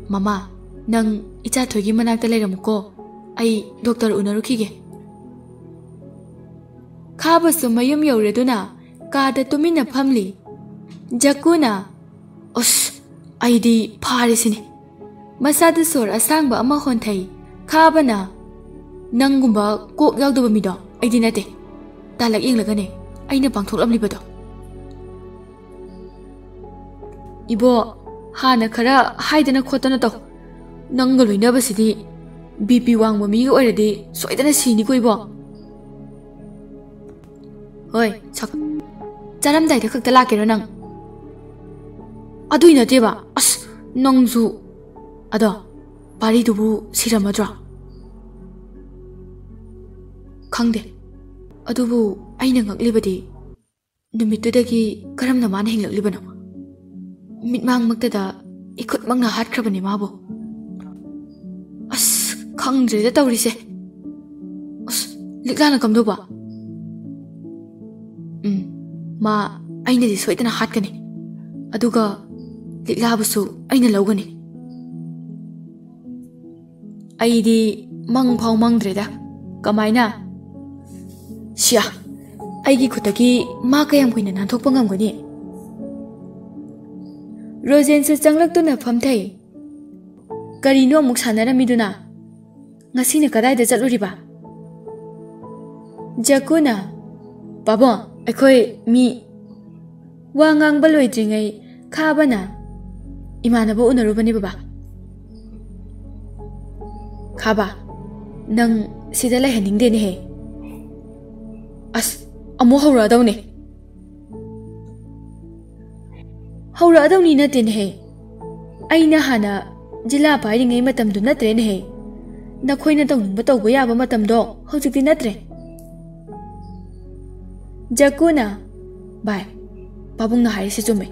"ꯃꯃꯥ, ꯅꯪ ꯏꯆꯥꯊꯣꯏꯒꯤ ꯃꯅꯥꯛꯇ ꯂꯩꯔꯝꯃꯨꯀꯣ, ꯑꯩ ꯗꯣꯛꯇꯔ ꯎꯅꯔꯨꯈꯤꯒꯦ꯫" ꯈꯥꯕꯁꯨ ꯃꯌꯨꯝ ꯌꯧꯔꯗꯨꯅ ꯀꯥꯗ ꯇꯨꯃꯤꯟꯅ ꯐꯝꯂꯤ꯫ ꯖꯛꯀꯨꯅ, "ꯑꯁ, ꯑꯩꯗꯤ ꯐꯥꯔꯦ ꯁꯤꯅꯤ꯫" ꯃꯁꯥꯗ ꯁꯣꯔ ꯑꯁꯥꯡꯕ ꯑꯃ ꯍꯣꯟꯊꯩ꯫ ꯈꯥꯕꯅ, "ꯅꯪꯒꯨꯝꯕ ꯀꯣꯛ ꯌꯥꯎꯗꯕ ꯃꯤꯗꯣ ꯑꯩꯗꯤ ꯅꯠꯇꯦ꯫ ꯇꯥꯂꯛ ꯌꯦꯡꯂꯒꯅꯦ ꯑꯩꯅ ꯄꯥꯡꯊꯣꯛꯂꯝꯂꯤꯕꯗꯣ꯫" "ꯏꯕꯣ, ꯍꯥꯟꯅ ꯈꯔ ꯍꯥꯏꯗꯅ ꯈꯣꯠꯇꯅ ꯇꯧ꯫ ꯅꯪꯒ ꯂꯣꯏꯅꯕꯁꯤꯗꯤ ꯕꯤ ꯄꯤ ꯋꯥꯡꯕ ꯃꯤꯒ ꯑꯣꯏꯔꯗꯤ ꯁꯣꯏꯗꯅ ꯁꯤꯅꯤꯀꯣ ꯏꯕꯣ꯫" "ꯍꯣꯏ, ꯁꯛ-, ꯆꯥꯔꯝꯗꯥꯏꯗ ꯈꯛꯇ ꯂꯥꯛꯀꯦꯔꯣ ꯅꯪ? ꯑꯗꯨꯏ ꯅꯠꯇꯦꯕ, ꯑꯁ, ꯅꯪꯁꯨ꯫ ꯑꯗꯣ, ꯄꯥꯔꯤꯗꯨꯕꯨ ꯁꯤꯔꯝꯃꯗ꯭ꯔꯣ?" "ꯈꯪꯗꯦ꯫ ꯑꯗꯨꯕꯨ ꯑꯩꯅ ꯉꯛꯂꯤꯕꯗꯤ ꯅꯨꯃꯤꯠꯇꯨꯗꯒꯤ ꯀꯔꯝꯅ ꯃꯥꯅ ꯍꯤꯡꯂꯛꯂꯤꯕꯅꯣ? ꯃꯤꯠꯃꯥꯡꯃꯛꯇꯗ ꯏꯈꯨꯠꯃꯛꯅ ꯍꯥꯠꯈ꯭ꯔꯕꯅꯤ ꯃꯥꯕꯨ꯫ ꯑꯁ, ꯈꯪꯗ꯭ꯔꯦꯗ ꯇꯧꯔꯤꯁꯦ꯫ ꯑꯁ, ꯂꯤꯛꯂꯥꯅ ꯀꯝꯗꯧꯕ?" "ꯎꯝ, ꯃꯥ ꯑꯩꯅꯗꯤ ꯁꯣꯏꯗꯅ ꯍꯥꯠꯀꯅꯤ꯫ ꯑꯗꯨꯒ ꯂꯤꯛꯂꯥꯕꯨꯁꯨ ꯑꯩꯅ ꯂꯧꯒꯅꯤ꯫" "ꯑꯩꯗꯤ ꯃꯪ ꯐꯥꯎ ꯃꯪꯗ꯭ꯔꯦꯗ꯫ ꯀꯃꯥꯏꯅ?" ꯁꯤꯌꯥ, ꯑꯩꯒꯤ ꯈꯨꯠꯇꯒꯤ ꯃꯥ ꯀꯌꯥꯝ ꯀꯨꯏꯅ ꯅꯥꯟꯊꯣꯛꯄ ꯉꯝꯒꯅꯤ? ꯔꯣꯖꯦꯟꯁꯨ ꯆꯪꯂꯛꯇꯨꯅ ꯐꯝꯊꯩ꯫ ꯀꯔꯤꯅꯣ ꯑꯃꯨꯛ ꯁꯥꯟꯅꯔꯝꯃꯤꯗꯨꯅ? ꯉꯁꯤꯅ ꯀꯗꯥꯏꯗ ꯆꯠꯂꯨꯔꯤꯕ? ꯖꯀꯨꯅ, "ꯄꯥꯕꯨꯡ, ꯑꯩꯈꯣꯏ ꯃꯤ"꯫ ꯋꯥ ꯉꯥꯡꯕ ꯂꯣꯏꯗ꯭ꯔꯤꯉꯩ ꯈꯥꯕꯅ, "ꯏꯃꯥꯟꯅꯕ ꯎꯅꯔꯨꯕꯅꯦ ꯕꯕꯥ"꯫ "ꯈꯥꯕ, ꯅꯪ ꯁꯤꯗ ꯂꯩꯍꯟꯅꯤꯡꯗꯦꯅꯦꯍꯦ꯫ ꯑꯁ, ꯑꯃꯨꯛ ꯍꯧꯔꯛꯑꯗꯧꯅꯦ"꯫ "ꯍꯧꯔꯛꯑꯗꯧꯅꯤ ꯅꯠꯇꯦꯅꯦꯍꯦ꯫ ꯑꯩꯅ ꯍꯥꯟꯅ ꯖꯤꯂꯥ ꯄꯥꯏꯔꯤꯉꯩ ꯃꯇꯝꯗꯨ ꯅꯠꯇ꯭ꯔꯦꯅꯦꯍꯦ꯫ ꯅꯈꯣꯏꯅ ꯇꯧꯅꯤꯡꯕ ꯇꯧꯕ ꯌꯥꯕ ꯃꯇꯝꯗꯣ ꯍꯧꯖꯤꯛꯇꯤ ꯅꯠꯇ꯭ꯔꯦ"꯫ ꯖꯀꯨꯅ, "ꯚꯥꯏ, ꯄꯥꯕꯨꯡꯅ ꯍꯥꯏꯔꯤꯁꯤ ꯆꯨꯝꯃꯦ"꯫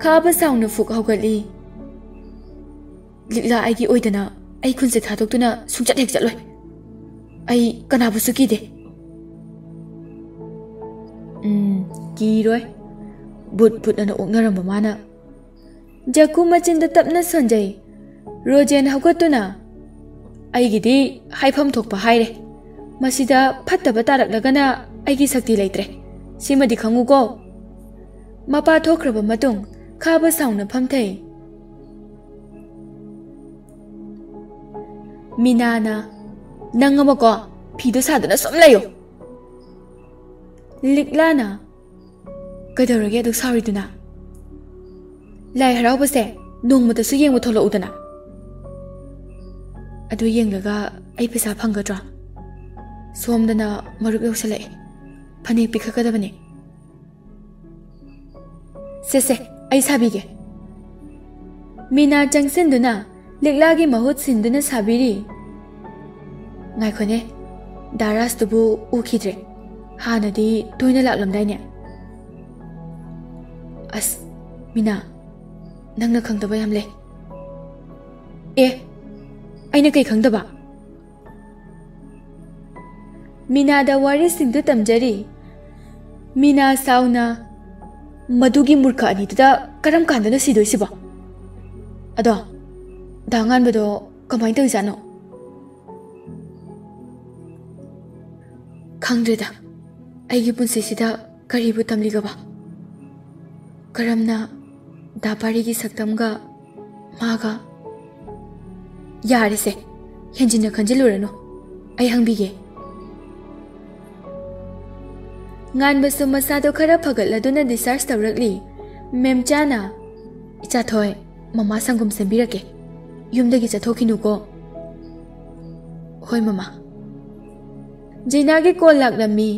ꯈꯥꯕ ꯁꯥꯎꯅ ꯐꯨꯛ ꯍꯧꯒꯠꯂꯤ꯫ "ꯂꯤꯛꯂꯥ ꯑꯩꯒꯤ ꯑꯣꯏꯗꯅ ꯑꯩ ꯈꯨꯟꯁꯦ ꯊꯥꯗꯣꯛꯇꯨꯅ ꯁꯨꯡꯆꯠ ꯍꯦꯛ ꯆꯠꯂꯣꯏ꯫ ꯑꯩ ꯀꯅꯥꯕꯨꯁꯨ ꯀꯤꯗꯦ"꯫ "ꯎꯝ, ꯀꯤꯔꯣꯏ꯫ ꯕꯨꯠ ꯕꯨꯠ ꯑꯅ ꯑꯣꯛꯅꯔꯝꯕ ꯃꯥꯅ"꯫ ꯖꯀꯨ ꯃꯆꯤꯟꯗ ꯇꯞꯅ ꯁꯣꯟꯖꯩ꯫ ꯔꯣꯖꯦꯟ ꯍꯧꯒꯠꯇꯨꯅ, "ꯑꯩꯒꯤꯗꯤ ꯍꯥꯏꯐꯝ ꯊꯣꯛꯄ ꯍꯥꯏꯔꯦ꯫ ꯃꯁꯤꯗ ꯐꯠꯇꯕ ꯇꯥꯔꯛꯂꯒꯅ ꯑꯩꯒꯤ ꯁꯛꯇꯤ ꯂꯩꯇ꯭ꯔꯦ꯫ ꯁꯤꯃꯗꯤ ꯈꯪꯉꯨꯀꯣ"꯫ ꯃꯄꯥ ꯊꯣꯛꯈ꯭ꯔꯕ ꯃꯇꯨꯡ ꯈꯥꯕ ꯁꯥꯎꯅ ꯐꯝꯊꯩ꯫ ꯃꯤꯅꯥꯅ, "ꯅꯪ ꯑꯃꯀꯣ, ꯐꯤꯗꯣ ꯁꯥꯗꯨꯅ ꯁꯨꯝ ꯂꯩꯌꯨ"꯫ ꯂꯤꯛꯂꯥꯅ, "ꯀꯩꯗꯧꯔꯒꯦ ꯑꯗꯨꯛ ꯁꯥꯎꯔꯤꯗꯨꯅ? ꯂꯥꯏ ꯍꯔꯥꯎꯕꯁꯦ ꯅꯣꯡꯃꯇꯁꯨ ꯌꯦꯡꯕ ꯊꯣꯛꯂꯛꯎꯗꯅ"꯫ "ꯑꯗꯨ ꯌꯦꯡꯂꯒ ꯑꯩ ꯄꯩꯁꯥ ꯐꯪꯒꯗ꯭ꯔꯣ? ꯁꯣꯝꯗꯅ ꯃꯔꯨꯞ ꯌꯧꯁꯜꯂꯛꯑꯦ꯫ ꯐꯅꯦꯛ ꯄꯤꯈꯠꯀꯗꯕꯅꯦ"꯫ "ꯁꯦ ꯁꯦ, ꯑꯩ ꯁꯥꯕꯤꯒꯦ"꯫ ꯃꯤꯅꯥ ꯆꯪꯁꯤꯟꯗꯨꯅ ꯂꯤꯛꯂꯥꯒꯤ ꯃꯍꯨꯠ ꯁꯤꯟꯗꯨꯅ ꯁꯥꯕꯤꯔꯤ꯫ "ꯉꯥꯏꯈꯣꯅꯦ, ꯗꯥ ꯔꯥꯖꯇꯨꯕꯨ ꯎꯈꯤꯗ꯭ꯔꯦ꯫ ꯍꯥꯟꯅꯗꯤ ꯇꯣꯏꯅ ꯂꯥꯛꯂꯝꯗꯥꯏꯅꯦ"꯫ "ꯑꯁ, ꯃꯤꯅꯥ, ꯅꯪꯅ ꯈꯪꯗꯕ ꯌꯥꯝ ꯂꯩ"꯫ "ꯑꯦ, ꯑꯩꯅ ꯀꯩ ꯈꯪꯗꯕ?" ꯃꯤꯅꯥꯗ ꯋꯥꯔꯤꯁꯤꯡꯗꯨ ꯇꯝꯖꯔꯤ꯫ ꯃꯤꯅꯥ ꯁꯥꯎꯅ, "ꯃꯗꯨꯒꯤ ꯃꯨꯔꯈ ꯑꯅꯤꯗꯨꯗ ꯀꯔꯝ ꯀꯥꯟꯗꯅꯣ ꯁꯤꯗꯣꯏꯁꯤꯕꯣ? ꯑꯗꯣ, ꯗꯥ ꯉꯥꯟꯕꯗꯣ ꯀꯃꯥꯏꯅ ꯇꯧꯔꯤꯖꯥꯠꯅꯣ?" ꯈꯪꯗ꯭ꯔꯦꯗ, ꯑꯩꯒꯤ ꯄꯨꯟꯁꯤꯁꯤꯗ ꯀꯔꯤꯕꯨ ꯇꯝꯂꯤꯒꯕ? ꯀꯔꯝꯅ ꯗꯥ ꯄꯥꯔꯤꯒꯤ ꯁꯛꯇꯝꯒ ꯃꯥꯒ? ꯌꯥꯔꯦꯁꯦ, ꯍꯦꯟꯖꯤꯟꯅ ꯈꯟꯖꯤꯜꯂꯨꯔꯅꯨ꯫ ꯑꯩ ꯍꯪꯕꯤꯒꯦ꯫ ꯉꯥꯟꯕꯁꯨ ꯃꯁꯥꯗꯣ ꯈꯔ ꯐꯒꯠꯂꯗꯨꯅ discharge ꯇꯧꯔꯛꯂꯤ꯫ ꯃꯦꯝꯆꯥꯅ, "ꯏꯆꯥꯊꯣꯏ, ꯃꯃꯥ ꯁꯪꯒꯣꯝ ꯁꯦꯝꯕꯤꯔꯛꯀꯦ꯫ ꯌꯨꯝꯗꯒꯤ ꯆꯠꯊꯣꯛꯈꯤꯅꯨꯀꯣ꯫" "ꯍꯣꯏ, ꯃꯃꯥ꯫" ꯖꯤꯅꯥꯒꯤ call ꯂꯥꯛꯂꯝꯃꯤ꯫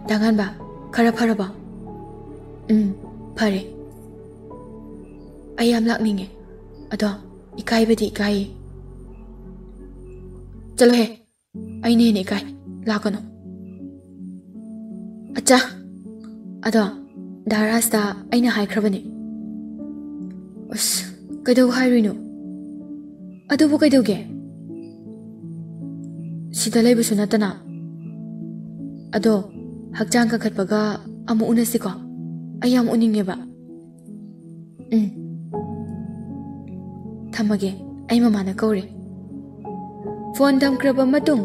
"ꯗꯥ ꯉꯥꯟꯕ, ꯈꯔ ꯐꯔꯕꯣ?" "ꯎꯝ, ꯐꯔꯦ꯫ ꯑꯩ ꯌꯥꯝ ꯂꯥꯛꯅꯤꯡꯉꯦ, ꯑꯗꯣ ꯏꯀꯥꯏꯕꯗꯤ ꯏꯀꯥꯏꯌꯦ꯫" "ꯆꯠꯂꯣꯍꯦ, ꯑꯩꯅ ꯍꯦꯟꯅ ꯏꯀꯥꯏ, ꯂꯥꯛꯀꯅꯨ꯫" "ꯑꯠꯆꯥ, ꯑꯗꯣ ꯗꯥ ꯔꯥꯖꯇ ꯑꯩꯅ ꯍꯥꯏꯈ꯭ꯔꯕꯅꯦ꯫" "ꯑꯁ, ꯀꯩꯗꯧ ꯍꯥꯏꯔꯨꯏꯅꯣ? ꯑꯗꯨꯕꯨ ꯀꯩꯗꯧꯒꯦ? ꯁꯤꯗ ꯂꯩꯕꯁꯨ ꯅꯠꯇꯅ꯫ ꯑꯗꯣ ꯍꯛꯆꯥꯡ ꯀꯟꯈꯠꯄꯒ ꯑꯃꯨꯛ ꯎꯅꯁꯤꯀꯣ꯫ ꯑꯩ ꯌꯥꯝ ꯎꯅꯤꯡꯉꯦꯕ꯫" "ꯎꯝ꯫ ꯊꯝꯃꯒꯦ, ꯑꯩ ꯃꯃꯥꯅ ꯀꯧꯔꯦ꯫" Phone ꯊꯝꯈ꯭ꯔꯕ ꯃꯇꯨꯡ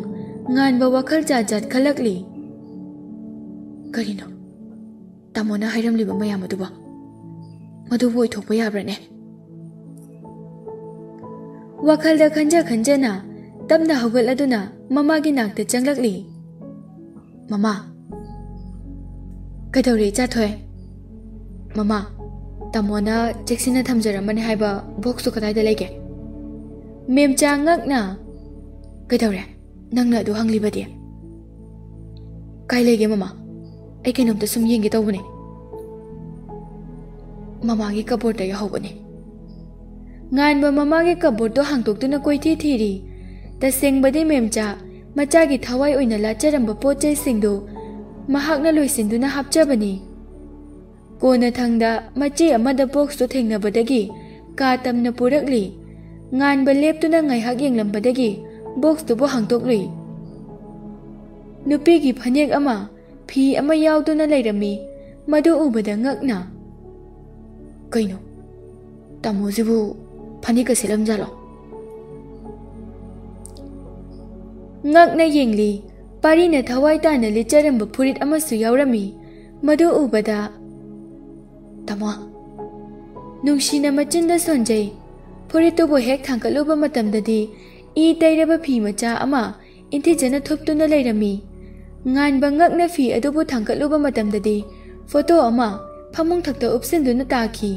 ꯉꯥꯟꯕ ꯋꯥꯈꯜ ꯖꯥꯠ ꯖꯥꯠ ꯈꯜꯂꯛꯂꯤ꯫ "ꯀꯔꯤꯅꯣ ꯇꯥꯃꯣꯅ ꯍꯥꯏꯔꯝꯂꯤꯕ ꯃꯌꯥꯝ ꯑꯗꯨꯕꯣ? ꯃꯗꯨꯕꯨ ꯑꯣꯏꯊꯣꯛꯄ ꯌꯥꯕ꯭ꯔꯅꯦ?" ꯋꯥꯈꯜꯗ ꯈꯟꯖ ꯈꯟꯖꯅ ꯇꯞꯅ ꯍꯧꯒꯠꯂꯗꯨꯅ ꯃꯃꯥꯒꯤ ꯅꯥꯛꯇ ꯆꯪꯂꯛꯂꯤ꯫ "ꯃꯃꯥ꯫" "ꯀꯩꯗꯧꯔꯦ, ꯏꯆꯥꯊꯣꯏ?" "ꯃꯃꯥ, ꯇꯥꯃꯣꯅ ꯆꯦꯛꯁꯤꯟꯅ ꯊꯝꯖꯔꯝꯃꯅꯤ ꯍꯥꯏꯕ boxꯇꯨ ꯀꯗꯥꯏꯗ ꯂꯩꯒꯦ?" ꯃꯦꯝꯆꯥ ꯉꯛꯅ, "ꯀꯩꯗꯧꯔꯦ? ꯅꯪꯅ ꯑꯗꯨ ꯍꯪꯂꯤꯕꯗꯤ?" "ꯀꯥꯏ ꯂꯩꯒꯦ, ꯃꯃꯥ? ꯑꯩ ꯀꯩꯅꯣꯝꯇ ꯁꯨꯝ ꯌꯦꯡꯒꯦ ꯇꯧꯕꯅꯦ꯫" "ꯃꯃꯥꯒꯤ cupboardꯇ ꯌꯥꯎꯍꯧꯕꯅꯦ꯫" ꯉꯥꯟꯕ ꯃꯃꯥꯒꯤ cupboardꯇꯣ ꯍꯥꯡꯗꯣꯛꯇꯨꯅ ꯀꯣꯏꯊꯤ ꯊꯤꯔꯤ꯫ ꯇꯁꯦꯡꯕꯗꯤ ꯃꯦꯝꯆꯥ ꯃꯆꯥꯒꯤ ꯊꯋꯥꯏ ꯑꯣꯏꯅ ꯂꯥꯠꯆꯔꯝꯕ ꯄꯣꯠ ꯆꯩꯁꯤꯡꯗꯨ ꯃꯍꯥꯛꯅ ꯂꯣꯏꯁꯤꯟꯗꯨꯅ ꯍꯥꯞꯆꯕꯅꯤ꯫ ꯀꯣꯟꯅꯊꯪꯗ ꯃꯆꯦ ꯑꯃꯗ boxꯇꯨ ꯊꯦꯡꯅꯕꯗꯒꯤ ꯀꯥ ꯇꯝꯅ ꯄꯨꯔꯛꯂꯤ꯫ ꯉꯥꯟꯕ ꯂꯦꯞꯇꯨꯅ ꯉꯥꯏꯍꯥꯛ ꯌꯦꯡꯂꯝꯕꯗꯒꯤ boxꯇꯨꯕꯨ ꯍꯥꯡꯗꯣꯛꯂꯨꯏ꯫ ꯅꯨꯄꯤꯒꯤ ꯐꯅꯦꯛ ꯑꯃ, ꯐꯤ ꯑꯃ ꯌꯥꯎꯗꯨꯅ ꯂꯩꯔꯝꯃꯤ꯫ ꯃꯗꯨ ꯎꯕꯗ ꯉꯛꯅ, "ꯀꯩꯅꯣ, ꯇꯥꯃꯣꯁꯤꯕꯨ ꯐꯅꯦꯛꯀ ꯁꯦꯠꯂꯝꯖꯥꯠꯂꯣ?" ꯉꯛꯅ ꯌꯦꯡꯂꯤ꯫ ꯄꯥꯔꯤꯅ ꯊꯋꯥꯏ ꯇꯥꯅ ꯂꯤꯠꯆꯔꯝꯕ ꯐꯨꯔꯤꯠ ꯑꯃꯁꯨ ꯌꯥꯎꯔꯝꯃꯤ꯫ ꯃꯗꯨ ꯎꯕꯗ, "ꯇꯥꯃꯣ!" ꯅꯨꯡꯁꯤꯅ ꯃꯆꯤꯟꯗ ꯁꯣꯟꯖꯩ꯫ ꯐꯨꯔꯤꯠꯇꯨꯕꯨ ꯍꯦꯛ ꯊꯥꯡꯒꯠꯂꯨꯕ ꯃꯇꯝꯗꯗꯤ ꯏ ꯇꯩꯔꯕ ꯐꯤ ꯃꯆꯥ ꯑꯃ ꯏꯟꯊꯤꯖꯅ ꯊꯨꯞꯇꯨꯅ ꯂꯩꯔꯝꯃꯤ꯫ ꯉꯥꯟꯕ ꯉꯛꯅ ꯐꯤ ꯑꯗꯨꯕꯨ ꯊꯥꯡꯒꯠꯂꯨꯕ ꯃꯇꯝꯗꯗꯤ ꯐꯣꯇꯣ ꯑꯃ ꯐꯃꯨꯡ ꯊꯛꯇ ꯎꯞꯁꯤꯟꯗꯨꯅ ꯇꯥꯈꯤ꯫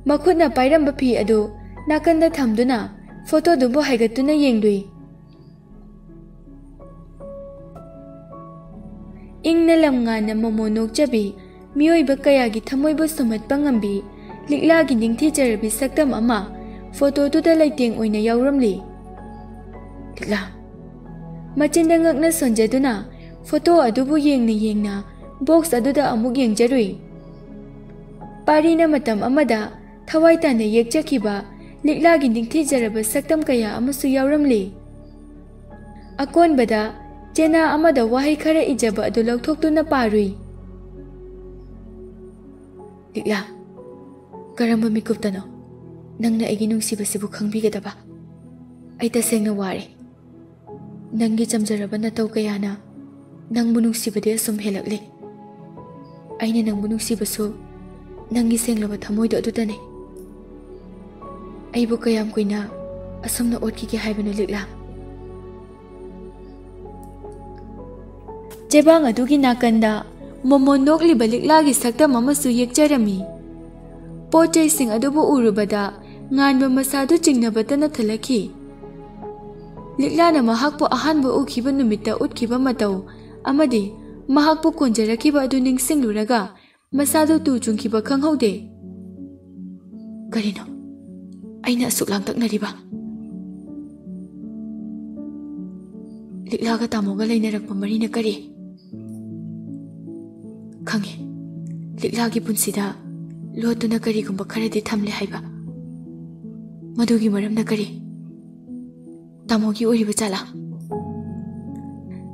ꯃꯈꯨꯠꯅ ꯄꯥꯏꯔꯝꯕ ꯐꯤ ꯑꯗꯨ ꯅꯥꯀꯟꯗ ꯊꯝꯗꯨꯅ ꯐꯣꯇꯣꯗꯨꯕꯨ ꯍꯥꯏꯒꯠꯇꯨꯅ ꯌꯦꯡꯂꯨꯏ꯫ ꯏꯪꯅ ꯂꯝꯉꯥꯟꯅ ꯃꯣꯃꯣ ꯅꯣꯛꯆꯕꯤ, ꯃꯤꯑꯣꯏꯕ ꯀꯌꯥꯒꯤ ꯊꯃꯣꯏꯕꯨ ꯁꯨꯝꯍꯠꯄ ꯉꯝꯕꯤ, ꯂꯤꯛꯂꯥꯒꯤ ꯅꯤꯡꯊꯤꯖꯔꯕꯤ ꯁꯛꯇꯝ ꯑꯃ ꯐꯣꯇꯣꯗꯨꯗ ꯂꯩꯇꯦꯡ ꯑꯣꯏꯅ ꯌꯥꯎꯔꯝꯂꯤ꯫ ꯂꯤꯛꯂꯥ꯫ ꯃꯆꯤꯟꯗ ꯉꯛꯅ ꯁꯣꯟꯖꯗꯨꯅ ꯐꯣꯇꯣ ꯑꯗꯨꯕꯨ ꯌꯦꯡꯅ ꯌꯦꯡꯅ ꯕꯣꯛꯁ ꯑꯗꯨꯗ ꯑꯃꯨꯛ ꯌꯦꯡꯖꯔꯨꯏ꯫ ꯄꯥꯔꯤꯅ ꯃꯇꯝ ꯑꯃꯗ ꯊꯋꯥꯏ ꯇꯥꯅ ꯌꯦꯛꯆꯈꯤꯕ ꯂꯤꯛꯂꯥꯒꯤ ꯅꯤꯡꯊꯤꯖꯔꯕ ꯁꯛꯇꯝ ꯀꯌꯥ ꯑꯃꯁꯨ ꯌꯥꯎꯔꯝꯂꯤ꯫ ꯑꯀꯣꯟꯕꯗ ꯆꯦꯅꯥ ꯑꯃꯗ ꯋꯥꯍꯩ ꯈꯔ ꯏꯖꯕ ꯑꯗꯨ ꯂꯧꯊꯣꯛꯇꯨꯅ ꯄꯥꯔꯨꯏ꯫ ꯂꯤꯛꯂꯥ, ꯀꯔꯝꯕ ꯃꯤꯀꯨꯞꯇꯅꯣ ꯅꯪꯅ ꯑꯩꯒꯤ ꯅꯨꯡꯁꯤꯕꯁꯤꯕꯨ ꯈꯪꯕꯤꯒꯗꯕ? ꯑꯩ ꯇꯁꯦꯡꯅ ꯋꯥꯔꯦ꯫ ꯅꯪꯒꯤ ꯆꯝꯖꯔꯕ ꯅꯇꯧ ꯀꯌꯥꯅ ꯅꯪꯕꯨ ꯅꯨꯡꯁꯤꯕꯗꯤ ꯑꯁꯨꯝ ꯍꯦꯜꯂꯛꯂꯦ꯫ ꯑꯩꯅ ꯅꯪꯕꯨ ꯅꯨꯡꯁꯤꯕꯁꯨ ꯅꯪꯒꯤ ꯁꯦꯡꯂꯕ ꯊꯃꯣꯏꯗꯣ ꯑꯗꯨꯗꯅꯦ꯫ ꯑꯩꯕꯨ ꯀꯌꯥꯝ ꯀꯨꯏꯅ ꯑꯁꯨꯝꯅ ꯑꯣꯠꯈꯤꯒꯦ ꯍꯥꯏꯕꯅꯣ, ꯂꯤꯛꯂꯥ? ꯆꯦꯕꯥꯡ ꯑꯗꯨꯒꯤ ꯅꯥꯀꯟꯗ ꯃꯣꯃꯣꯟ ꯅꯣꯛꯂꯤꯕ ꯂꯤꯛꯂꯥꯒꯤ ꯁꯛꯇꯝ ꯑꯃꯁꯨ ꯌꯦꯛꯆꯔꯝꯃꯤ꯫ ꯄꯣꯠ ꯆꯩꯁꯤꯡ ꯑꯗꯨꯕꯨ ꯎꯔꯨꯕꯗ ꯉꯥꯟꯕ ꯃꯁꯥꯗꯨ ꯆꯤꯡꯅꯕꯇ ꯅꯠꯊꯜꯂꯛꯈꯤ꯫ ꯂꯤꯛꯂꯥꯅ ꯃꯍꯥꯛꯄꯨ ꯑꯍꯥꯟꯕ ꯎꯈꯤꯕ ꯅꯨꯃꯤꯠꯇ ꯎꯠꯈꯤꯕ ꯃꯇꯧ ꯑꯃꯗꯤ ꯃꯍꯥꯛꯄꯨ ꯀꯣꯟꯖꯔꯛꯈꯤꯕ ꯑꯗꯨ ꯅꯤꯡꯁꯤꯡꯂꯨꯔꯒ ꯃꯁꯥꯗꯨ ꯇꯨ ꯆꯨꯡꯈꯤꯕ ꯈꯪꯍꯧꯗꯦ꯫ ꯀꯔꯤꯅꯣ ꯑꯩꯅ ꯑꯁꯨꯛ ꯂꯥꯡꯇꯛꯅꯔꯤꯕ? ꯂꯤꯛꯂꯥꯒ ꯇꯥꯃꯣꯒ ꯂꯩꯅꯔꯛꯄ ꯃꯔꯤꯅ ꯀꯔꯤ? ꯈꯪꯉꯦ, ꯂꯤꯛꯂꯥꯒꯤ ꯄꯨꯟꯁꯤꯗ ꯂꯣꯠꯇꯨꯅ ꯀꯔꯤꯒꯨꯝꯕ ꯈꯔꯗꯤ ꯊꯝꯂꯦ ꯍꯥꯏꯕ꯫ ꯃꯗꯨꯒꯤ ꯃꯔꯝꯅ ꯀꯔꯤ? ꯇꯥꯃꯣꯒꯤ ꯑꯣꯏꯔꯤꯕ ꯖꯥꯠꯂꯥ?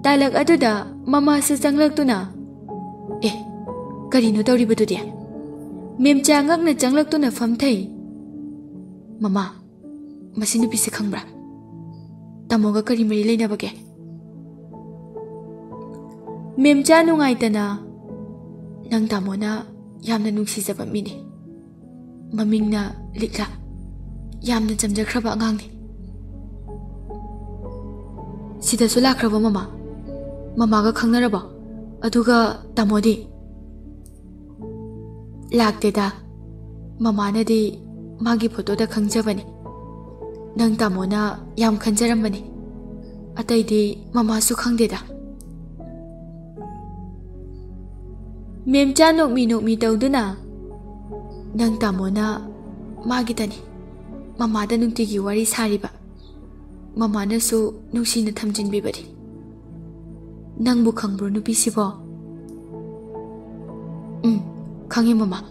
ꯇꯥꯂꯛ ꯑꯗꯨꯗ ꯃꯃꯥꯁꯨ ꯆꯪꯂꯛꯇꯨꯅ, "ꯑꯦ, ꯀꯔꯤꯅꯣ ꯇꯧꯔꯤꯕꯗꯨꯗꯤ?" ꯃꯦꯝꯆꯥ ꯉꯛꯅ ꯆꯪꯂꯛꯇꯨꯅ ꯐꯝꯊꯩ꯫ "ꯃꯃꯥ, ꯃꯁꯤ ꯅꯨꯄꯤꯁꯦ ꯈꯪꯕ꯭ꯔꯥ? ꯇꯥꯃꯣꯒ ꯀꯔꯤ ꯃꯔꯤ ꯂꯩꯅꯕꯒꯦ?" ꯃꯦꯝꯆꯥ ꯅꯨꯡꯉꯥꯏꯇꯅ, "ꯅꯪ ꯇꯥꯃꯣꯅ ꯌꯥꯝꯅ ꯅꯨꯡꯁꯤꯖꯕ ꯃꯤꯅꯤ꯫ ꯃꯃꯤꯡꯅ ꯂꯤꯛꯂꯥ꯫ ꯌꯥꯝꯅ ꯆꯝꯖꯈ꯭ꯔꯕ ꯑꯉꯥꯡꯅꯤ꯫ ꯁꯤꯗꯁꯨ ꯂꯥꯛꯈ꯭ꯔꯕꯣ ꯃꯃꯥ? ꯃꯃꯥꯒ ꯈꯪꯅꯔꯕꯣ? ꯑꯗꯨꯒ ꯇꯥꯃꯣꯗꯤ?" "ꯂꯥꯛꯇꯦꯗ꯫ ꯃꯃꯥꯅꯗꯤ ꯃꯥꯒꯤ ꯐꯣꯇꯣꯗ ꯈꯪꯖꯕꯅꯤ꯫ ꯅꯪ ꯇꯥꯃꯣꯅ ꯌꯥꯝ ꯈꯟꯖꯔꯝꯕꯅꯤ꯫ ꯑꯇꯩꯗꯤ ꯃꯃꯥꯁꯨ ꯈꯪꯗꯦꯗ꯫" ꯃꯦꯝꯆꯥ ꯅꯣꯛꯃꯤ ꯅꯣꯛꯃꯤ ꯇꯧꯗꯨꯅ, "ꯅꯪ ꯇꯥꯃꯣꯅ ꯃꯥꯒꯤꯗꯅꯤ ꯃꯃꯥꯗ ꯅꯨꯡꯇꯤꯒꯤ ꯋꯥꯔꯤ ꯁꯥꯔꯤꯕ꯫ ꯃꯃꯥꯅꯁꯨ ꯅꯨꯡꯁꯤꯅ ꯊꯝꯖꯤꯟꯕꯤꯕꯅꯤ꯫ ꯅꯪꯕꯨ ꯈꯪꯕ꯭ꯔꯣ ꯅꯨꯄꯤꯁꯤꯕꯣ?" "ꯎꯝ, ꯈꯪꯉꯤ ꯃꯃꯥ꯫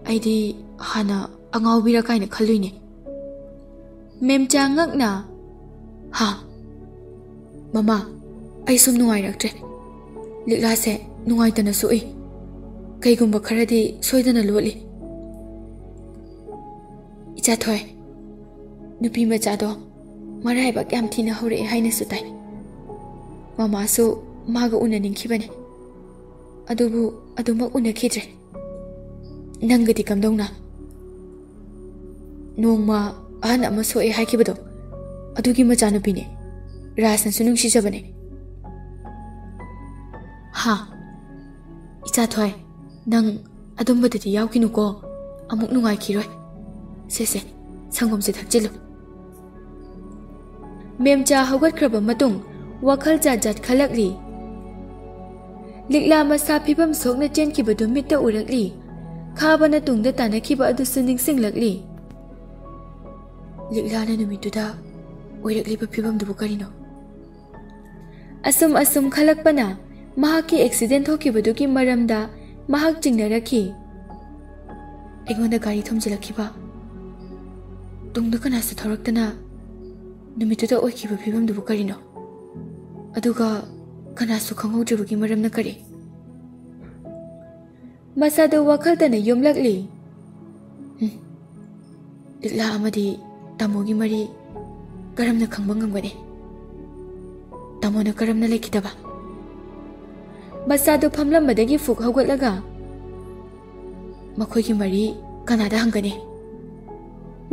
ꯑꯩꯗꯤ ꯍꯥꯟꯅ ꯑꯉꯥꯎꯕꯤꯔ ꯀꯥꯏꯅ ꯈꯜꯂꯨꯏꯅꯦ꯫" ꯃꯦꯝꯆꯥ ꯉꯛꯅ, "ꯍꯥ? ꯃꯃꯥ, ꯑꯩ ꯁꯨꯝ ꯅꯨꯡꯉꯥꯏꯔꯛꯇ꯭ꯔꯦ꯫ ꯂꯤꯛꯂꯥꯁꯦ ꯅꯨꯡꯉꯥꯏꯇꯅ ꯁꯣꯛꯏ꯫ ꯀꯩꯒꯨꯝꯕ ꯈꯔꯗꯤ ꯁꯣꯏꯗꯅ ꯂꯣꯠꯂꯤ꯫" "ꯏꯆꯥ ꯊꯣꯏ, ꯅꯨꯄꯤ ꯃꯆꯥꯗꯣ ꯃꯔꯥꯏꯕꯛ ꯌꯥꯝ ꯊꯤꯅ ꯍꯧꯔꯛꯑꯦ ꯍꯥꯏꯅꯁꯨ ꯇꯥꯏ꯫ ꯃꯃꯥꯁꯨ ꯃꯥꯒ ꯎꯅꯅꯤꯡꯈꯤꯕꯅꯦ꯫ ꯑꯗꯨꯕꯨ ꯑꯗꯨꯃꯛ ꯎꯅꯈꯤꯗ꯭ꯔꯦ꯫ ꯅꯪꯒꯗꯤ ꯀꯝꯗꯧꯅ?" "ꯅꯣꯡꯃ ꯑꯍꯟ ꯑꯃ ꯁꯣꯛꯑꯦ ꯍꯥꯏꯈꯤꯕꯗꯣ, ꯑꯗꯨꯒꯤ ꯃꯆꯥꯅꯨꯄꯤꯅꯦ꯫ ꯔꯥꯖꯅꯁꯨ ꯅꯨꯡꯁꯤꯖꯕꯅꯦ꯫" "ꯍꯥ? ꯏꯆꯥ ꯊꯣꯏ, ꯅꯪ ꯑꯗꯨꯝꯕꯗꯗꯤ ꯌꯥꯎꯈꯤꯅꯨꯀꯣ꯫ ꯑꯃꯨꯛ ꯅꯨꯡꯉꯥꯏꯈꯤꯔꯣꯏ꯫ ꯁꯦ, ꯁꯦ, ꯁꯪꯒꯣꯝꯁꯦ ꯊꯛꯆꯤꯜꯂꯨ꯫" ꯃꯦꯝꯆꯥ ꯍꯧꯒꯠꯈ꯭ꯔꯕ ꯃꯇꯨꯡ ꯋꯥꯈꯜ ꯖꯥꯠ ꯖꯥꯠ ꯈꯜꯂꯛꯂꯤ꯫ ꯂꯤꯛꯂꯥ ꯃꯁꯥ ꯐꯤꯕꯝ ꯁꯣꯛꯅ ꯆꯦꯟꯈꯤꯕꯗꯨ ꯃꯤꯠꯇ ꯎꯔꯛꯂꯤ꯫ ꯈꯥꯕꯅ ꯇꯨꯡꯗ ꯇꯥꯟꯅꯈꯤꯕ ꯑꯗꯨꯁꯨ ꯅꯤꯡꯁꯤꯡꯂꯛꯂꯤ꯫ ꯂꯤꯛꯂꯥꯅ ꯅꯨꯃꯤꯠꯇꯨꯗ ꯑꯣꯏꯔꯛꯂꯤꯕ ꯐꯤꯕꯝꯗꯨꯕꯨ ꯀꯔꯤꯅꯣ? ꯑꯁꯨꯝ ꯑꯁꯨꯝ ꯈꯜꯂꯛꯄꯅ ꯃꯍꯥꯛꯀꯤ ꯑꯦꯛꯁꯤꯗꯦꯟ ꯊꯣꯛꯈꯤꯕꯗꯨꯒꯤ ꯃꯔꯝꯗ ꯃꯍꯥꯛ ꯆꯤꯡꯅꯔꯛꯈꯤ꯫ ꯑꯩꯉꯣꯟꯗ ꯒꯥꯔꯤ ꯊꯣꯝꯖꯤꯜꯂꯛꯈꯤꯕ, ꯇꯨꯡꯗ ꯀꯅꯥꯁꯨ ꯊꯧꯔꯛꯇꯅ ꯅꯨꯃꯤꯠꯇꯨꯗ ꯑꯣꯏꯈꯤꯕ ꯐꯤꯕꯝꯗꯨꯕꯨ ꯀꯔꯤꯅꯣ? ꯑꯗꯨꯒ ꯀꯅꯥꯁꯨ ꯈꯪꯍꯧꯗ꯭ꯔꯤꯕꯒꯤ ꯃꯔꯝꯅ ꯀꯔꯤ? ꯃꯁꯥꯗꯨ ꯋꯥꯈꯜꯗꯅ ꯌꯣꯝꯂꯛꯂꯤ꯫ ꯍꯨꯝ꯫ ꯂꯤꯛꯂꯥ ꯑꯃꯗꯤ ꯇꯥꯃꯣꯒꯤ ꯃꯔꯤ ꯀꯔꯝꯅ ꯈꯪꯕ ꯉꯝꯒꯅꯤ? ꯇꯥꯃꯣꯅ ꯀꯔꯝꯅ ꯂꯩꯈꯤꯗꯕ? ꯃꯆꯥꯗꯨ ꯐꯝꯂꯝꯕꯗꯒꯤ ꯐꯨꯛ ꯍꯧꯒꯠꯂꯒ, "ꯃꯈꯣꯏꯒꯤ ꯃꯔꯤ ꯀꯅꯥꯗ ꯍꯪꯒꯅꯤ?"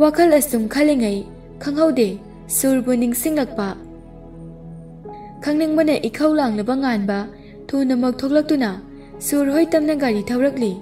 ꯋꯥꯈꯜ ꯑꯁꯨꯝ ꯈꯜꯂꯤꯉꯩ ꯈꯪꯍꯧꯗꯦ ꯁꯨꯔꯕꯨ ꯅꯤꯡꯁꯤꯡꯂꯛꯄ꯫ ꯈꯪꯅꯤꯡꯕꯅ ꯏꯈꯧ ꯂꯥꯡꯂꯕ ꯉꯥꯟꯕ ꯊꯨꯅꯃꯛ ꯊꯣꯛꯂꯛꯇꯨꯅ ꯁꯨꯔ ꯍꯣꯏ ꯇꯝꯅ ꯒꯥꯔꯤ ꯊꯧꯔꯛꯂꯤ꯫